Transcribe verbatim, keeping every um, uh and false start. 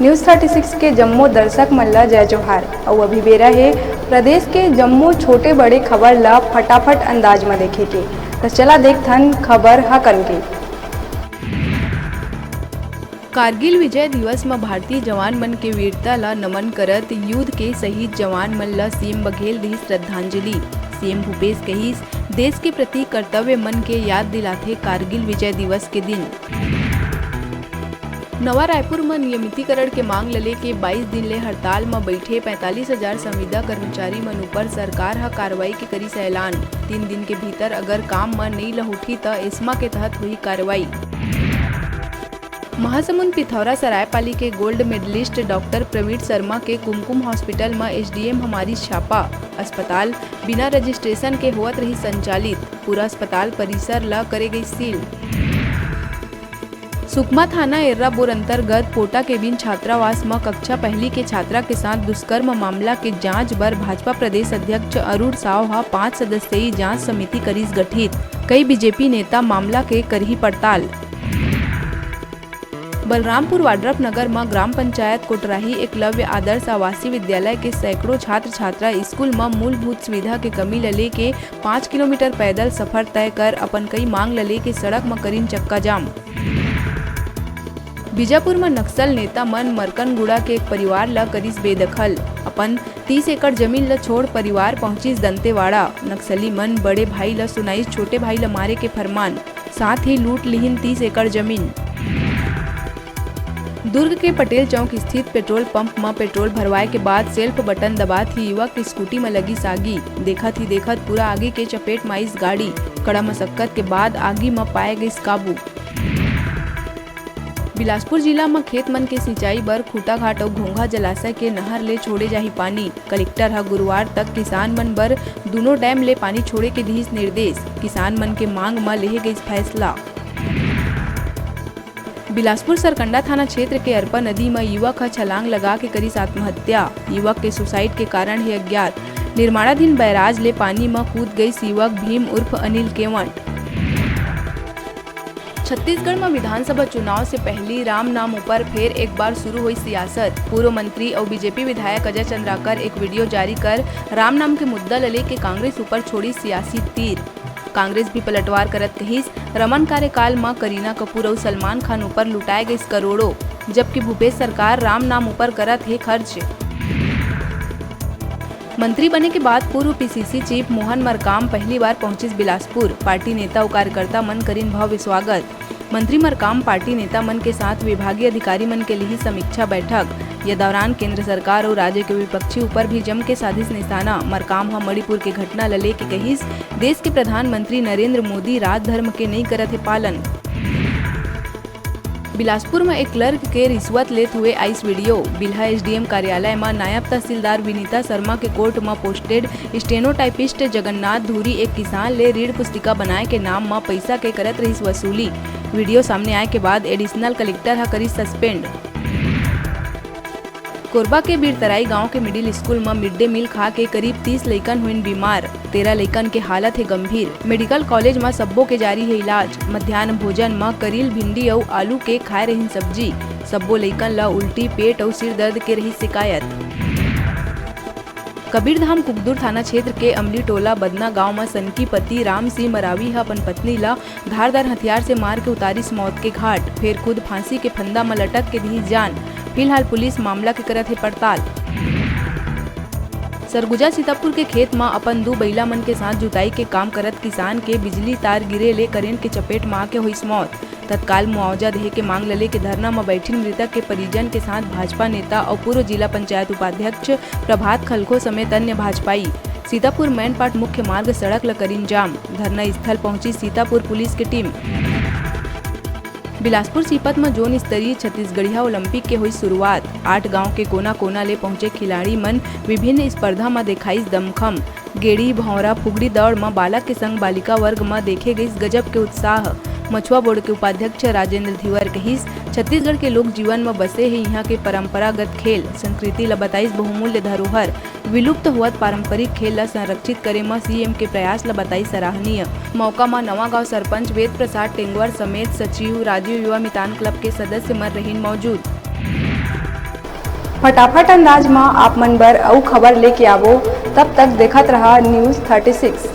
News thirty six के जम्मो दर्शक मन ल जय जोहार। अउ अभी बेरा हे प्रदेश के जम्मो छोटे बड़े खबर ल फटाफट अंदाज म देखे के। त चला देखथन खबर ह कन के। कारगिल विजय दिवस म भारतीय जवान मन के वीरता ल नमन करत युद्ध के शहीद जवान मन ल सीएम बघेल दिस श्रद्धांजलि। सीएम भूपेश कहिस, देश के प्रति कर्तव्य मन के याद दिलाथे कारगिल विजय दिवस के दिन। नवा रायपुर म नियमितीकरण के मांग ल लेके बाईस दिन ले हड़ताल म बइठे पैंतालीस हजार संविदा कर्मचारी मन ऊपर सरकार ह कार्रवाई के करिस ऐलान। तीन दिन के भीतर अगर काम म नइ लहुटही त एस्मा के तहत होही कार्रवाई। महासमुंद पिथौरा सरायपाली के gold medalist doctor Praveen Sharma के कुमकुम हॉस्पिटल म एसडीएम ह मारिस छापा। अस्पताल बिना रजिस्ट्रेशन के होवत रही संचालित, पूरा अस्पताल परिसर ल करे गई सील। सुकमा थाना एर्राबोर अंतर्गत पोटा केबिन छात्रावास म कक्षा पहली के छात्रा के साथ दुष्कर्म मामला के जांच बर भाजपा प्रदेश अध्यक्ष अरुण साव ह पांच सदस्यीय जांच समिति करिस गठित। कई बीजेपी नेता मामला के करही पड़ताल। बलरामपुर वाड्रफ नगर म ग्राम पंचायत कोटराही एकलव्य आदर्श आवासीय विद्यालय के सैकड़ों छात्र छात्रा स्कूल म मूलभूत सुविधा के कमी ल लेके पाँच किलोमीटर पैदल सफर तय कर अपन कई मांग ल लेके सड़क म करिन चक्का जाम। बीजापुर म नक्सल नेता मन मरकनगुड़ा के एक परिवार ल करिस बेदखल। अपन तीस एकड़ जमीन ल छोड़ परिवार पहुंचिस दंतेवाड़ा। नक्सली मन बड़े भाई ल सुनाइस छोटे भाई ल मारे के फरमान, साथ ही लूट लिहिन तीस एकड़ जमीन। दुर्ग के पटेल चौक स्थित पेट्रोल पंप म पेट्रोल भरवाए के बाद सेल्फ बटन दबात ही युवक के स्कूटी म लगिस आगी। देखत ही देखत पूरा आगी के चपेट म आइस गाड़ी। कड़ा मशक्कत के बाद आगी म पाए गइस काबू। बिलासपुर जिला म खेत मन के सिंचाई बर खूंटाघाट अउ घोंघा जलाशय के नहर ले छोड़े जाही पानी। कलेक्टर ह गुरुवार तक किसान मन बर दूनों डैम ले पानी छोड़े के दिहिस निर्देश। किसान मन के मांग म लेहे गइस फैसला। बिलासपुर सरकंडा थाना क्षेत्र के अरपा नदी म युवक ह छलांग लगा के करिस आत्महत्या। युवक के सुसाइड के कारण हे अज्ञात। निर्माणाधीन बैराज ले पानी म कूद गइस युवक भीम उर्फ अनिल केवंट। छत्तीसगढ़ म विधानसभा चुनाव से पहली राम नाम ऊपर फेर एक बार शुरू होई सियासत। पूर्व मंत्री अउ बीजेपी विधायक अजय चंद्राकर एक वीडियो जारी कर राम नाम के मुद्दा ल लेके कांग्रेस ऊपर छोड़ी सियासी तीर। कांग्रेस भी पलटवार करत कहिस, रमन कार्यकाल म करीना कपूर अउ सलमान खान ऊपर लुटाए गइस करोड़ों, जबकि भूपेश सरकार राम नाम ऊपर करत हे खर्च। मंत्री बने के बाद पूर्व पीसीसी चीफ मोहन मरकाम पहली बार पहुंचिस बिलासपुर। पार्टी नेता अउ कार्यकर्ता मन करिन भव्य स्वागत। मंत्री मरकाम पार्टी नेता मन के साथ विभागीय अधिकारी मन के लिही समीक्षा बैठक। ये दौरान केंद्र सरकार अउ राज्य के विपक्षी ऊपर भी जम के साधिस निशाना। मरकाम ह मणिपुर के घटना ल लेके कहिस, देश के प्रधानमंत्री नरेंद्र मोदी राजधर्म के नइ करत हे पालन। बिलासपुर म एक क्लर्क के रिश्वत लेत हुए आइस वीडियो। बिल्हा एसडीएम कार्यालय म नायब तहसीलदार विनीता शर्मा के कोर्ट म पोस्टेड स्टेनोटाइपिस्ट जगन्नाथ धूरी एक किसान ले ऋण पुस्तिका बनाए के नाम म पइसा के करत रहिस वसूली। वीडियो सामने आए के बाद एडिशनल कलेक्टर ह करिस सस्पेंड। कोरबा के बीरतराई गांव के मिडिल स्कूल म मिड डे मील खा के करीब तीस लइकन होइन बीमार। तेरह लइकन के हालत हे गंभीर। मेडिकल कॉलेज म सब्बो के जारी हे इलाज। मध्यान्ह भोजन म करील, भिंडी अउ आलू के खाए रहिन सब्जी। सब्बो लइकन ल उल्टी, पेट अउ सिरदर्द के रहिस शिकायत। कबीरधाम कुकदुर थाना क्षेत्र के अमली टोला बदना गांव म सनकी पति राम सिंह मरावी ह अपन पत्नी ल धारदार हथियार से मार के उतारिस मौत के घाट, फेर खुद फांसी के फंदा म लटक के दिहिस जान। फिलहाल पुलिस मामला के करत हे पड़ताल। सरगुजा सीतापुर के खेत म अपन दू बइला मन के साथ जुताई के काम करत किसान के बिजली तार गिरे ले करेंट के चपेट म आके होइस मौत। तत्काल मुआवजा देहे के मांग ल लेके धरना म बैठिन मृतक के परिजन के साथ भाजपा नेता अउ पूर्व जिला पंचायत उपाध्यक्ष प्रभात खलखो समेत अन्य भाजपाई। सीतापुर मैनपाट मुख्य मार्ग सड़क ल करिन जाम। धरना स्थल पहुंची सीतापुर पुलिस के टीम। बिलासपुर सीपत म जोन स्तरीय छत्तीसगढ़िया ओलंपिक के होई शुरुआत। आठ गांव के कोना-कोना ले पहुंचे खिलाड़ी मन विभिन्न स्पर्धा म देखाइस दमखम। गेड़ी, भौंरा, फुगड़ी दौड़ म बालक के संग बालिका वर्ग म देखे गइस गजब के उत्साह। मछुआ बोर्ड के उपाध्यक्ष राजेंद्र धीवर कहिस, छत्तीसगढ़ के लोक जीवन म बसे हे इहां के परंपरागत खेल, संस्कृति ल बताइस बहुमूल्य धरोहर। विलुप्त होवत पारंपरिक खेल ल संरक्षित करे म सीएम के प्रयास ल बताई सराहनीय। मौका म नवागांव सरपंच वेद प्रसाद टेंगवर समेत सचिव, राजीव युवा मितान क्लब के सदस्य मन रहिन मौजूद। फटाफट अंदाज म आप मन बर अउ खबर लेके आवो, तब तक देखत रहा News thirty six।